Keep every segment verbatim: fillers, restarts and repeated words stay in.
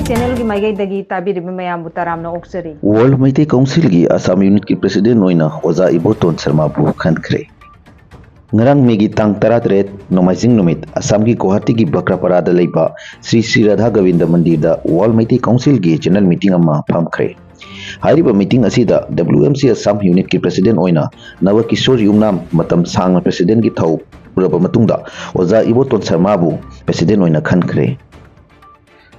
ꯆꯦꯅꯦꯜꯒꯤ ꯃꯥꯏꯀꯩꯗꯒꯤ ꯇꯥꯕꯤꯔꯤꯕ ꯃꯌꯥꯝꯕꯨ ꯇꯔꯥꯝꯅ ꯑꯣꯛꯆꯔꯤ꯫ ꯋꯥꯔꯜ ꯃꯩꯇꯩ ꯀꯥꯎꯟꯁꯤꯜꯒꯤ ꯑꯁꯥꯝ ꯌꯨꯅꯤꯠꯀꯤ ꯄ꯭ꯔꯦꯁꯤꯗꯦꯟ ꯑꯣꯏꯅ ꯑꯣꯖꯥ ꯏꯕꯣꯇꯣꯟ ꯁꯔꯃꯥꯕꯨ ꯈꯟꯈ꯭ꯔꯦ꯫ ꯉꯔꯥꯡ ꯃꯦꯒꯤ ꯇꯥꯡ ꯇꯔꯥꯇꯔꯦꯠ, ꯅꯣꯡꯃꯥꯏꯖꯤꯡ ꯅꯨꯃꯤꯠ, ꯑꯁꯥꯝꯒꯤ ꯒꯨꯋꯥꯍꯥꯇꯤꯒꯤ ꯕꯀ꯭ꯔꯥꯄꯥꯔꯥꯗ ꯂꯩꯕ ꯁ꯭ꯔꯤ ꯁ꯭ꯔꯤ ꯔꯥꯙꯥ ꯒꯣꯕꯤꯟꯗ ꯃꯟꯗꯤꯔꯗ ꯋꯥꯔꯜ ꯃꯩꯇꯩ ꯀꯥꯎꯟꯁꯤꯜꯒꯤ ꯖꯦꯅꯔꯦꯜ ꯃꯤꯇꯤꯡ ꯑꯃ ꯐꯝꯈ꯭ꯔꯦ꯫ ꯍꯥꯏꯔꯤꯕ ꯃꯤꯇꯤꯡ ꯑꯁꯤꯗ W M C ꯑꯁꯥꯝ ꯌꯨꯅꯤꯠꯀꯤ ꯄ꯭ꯔꯦꯁꯤꯗꯦꯟ ꯑꯣꯏꯅ ꯅꯕ ꯀꯤꯁꯣꯔ ꯌꯨꯝꯅꯥꯝ ꯃꯇꯝ ꯁꯥꯡꯅ ꯄ꯭ꯔꯦꯁꯤꯗꯦꯟꯒꯤ ꯊꯧ ꯄꯨꯔꯕ ꯃꯇꯨꯡꯗ ꯑꯣꯖꯥ ꯏꯕꯣꯇꯣꯟ ꯁꯔꯃꯥꯕꯨ ꯄ꯭ꯔꯦꯁꯤꯗꯦꯟ ꯑꯣꯏꯅ ꯈꯟꯈ꯭ꯔꯦ꯫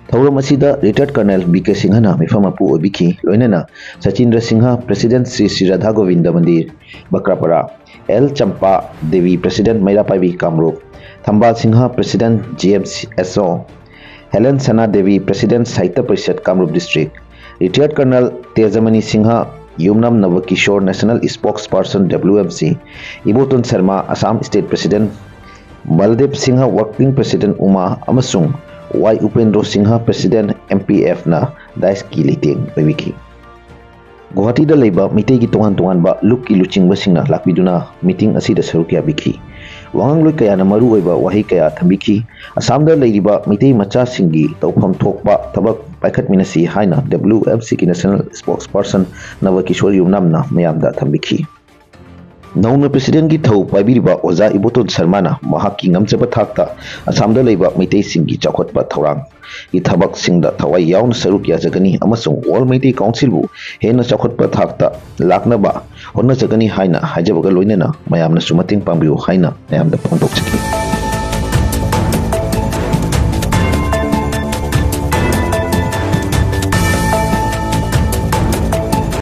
ꯊꯧꯔꯝ ꯑꯁꯤꯗ ꯔꯤꯇꯥꯌꯔꯠ ꯀꯔꯅꯦꯜ ꯕꯤ ꯀꯦ ꯁꯤꯡꯍꯅ ꯃꯤꯐꯝ ꯃꯄꯨ ꯑꯣꯏꯕꯤꯈꯤ, ꯂꯣꯏꯅꯅ Sachindra Singh, president Shri Shri Radha Gobinda Mandir, Bakrapara, L Champa Devi, president Meirapaibi Kamrup, Thambal Singh, president G M S O, Helen Sana Devi, president Sahitya Parishad Kamrup district, retired colonel Tejmani Singh, Yumnam Naba Kishor, national spokesperson W M C, Ibotom Sharma, Assam state president, Baldev Singh, working president Uma, ꯑꯃꯁꯨꯡ Y Upendro Singh, president M P F ꯅ ꯗꯥꯏꯁꯀꯤ ꯂꯩꯇꯦꯡ ꯑꯣꯏꯕꯤꯈꯤ꯫ ꯒꯨꯋꯥꯍꯥꯇꯤꯗ ꯂꯩꯕ ꯃꯤꯇꯩꯒꯤ ꯇꯣꯉꯥꯟ ꯇꯣꯉꯥꯟꯕ ꯂꯨꯞꯀꯤ ꯂꯨꯆꯤꯡꯕꯁꯤꯡꯅ ꯂꯥꯛꯄꯤꯗꯨꯅ ꯃꯤꯇꯤꯡ ꯑꯁꯤꯗ ꯁꯔꯨꯛ ꯌꯥꯕꯤꯈꯤ꯫ ꯋꯥꯉꯥꯡꯂꯣꯏ ꯀꯌꯥꯅ ꯃꯔꯨꯑꯣꯏꯕ ꯋꯥꯍꯩ ꯀꯌꯥ ꯊꯝꯕꯤꯈꯤ꯫ ꯑꯁꯥꯝꯗ ꯂꯩꯔꯤꯕ ꯃꯤꯇꯩ ꯃꯆꯥꯁꯤꯡꯒꯤ ꯇꯧꯐꯝ ꯊꯣꯛꯄ ꯊꯕꯛ ꯄꯥꯏꯈꯠꯃꯤꯟꯅꯁꯤ ꯍꯥꯏꯅ W M C ꯒꯤ ꯅꯦꯁꯅꯦꯜ ꯏꯁꯄꯣꯛꯁ ꯄꯥꯔꯁꯟ ꯅꯕ ꯀꯤꯁꯣꯔ ꯌꯨꯝꯅꯥꯝꯅ ꯃꯌꯥꯝꯗ ꯊꯝꯕꯤꯈꯤ꯫ ꯅꯧꯅ ꯄ꯭ꯔꯦꯁꯤꯗꯦꯟꯠꯀꯤ ꯊꯧ ꯄꯥꯏꯕꯤꯔꯤꯕ ꯑꯣꯖꯥ ꯏꯕꯣꯇꯣꯟ ꯁꯔꯃꯥꯅ ꯃꯍꯥꯛꯀꯤ ꯉꯝꯖꯕ ꯊꯥꯛꯇ ꯑꯁꯥꯝꯗ ꯂꯩꯕ ꯃꯤꯇꯩꯁꯤꯡꯒꯤ ꯆꯥꯎꯈꯠꯄ ꯊꯧꯔꯥꯡꯒꯤ ꯊꯕꯛꯁꯤꯡꯗ ꯊꯋꯥꯏ ꯌꯥꯎꯅ ꯁꯔꯨꯛ ꯌꯥꯖꯒꯅꯤ ꯑꯃꯁꯨꯡ ꯋꯥꯔꯜ ꯃꯩꯇꯩ ꯀꯥꯎꯟꯁꯤꯜꯕꯨ ꯍꯦꯟꯅ ꯆꯥꯎꯈꯠꯄ ꯊꯥꯛꯇ ꯂꯥꯛꯅꯕ ꯍꯣꯠꯅꯖꯒꯅꯤ ꯍꯥꯏꯅ ꯍꯥꯏꯖꯕꯒ ꯂꯣꯏꯅꯅ ꯃꯌꯥꯝꯅꯁꯨ ꯃꯇꯦꯡ ꯄꯥꯡꯕꯤꯌꯨ ꯍꯥꯏꯅ ꯃꯌꯥꯝꯗ ꯐꯣꯡꯗꯣꯛꯆꯈꯤ꯫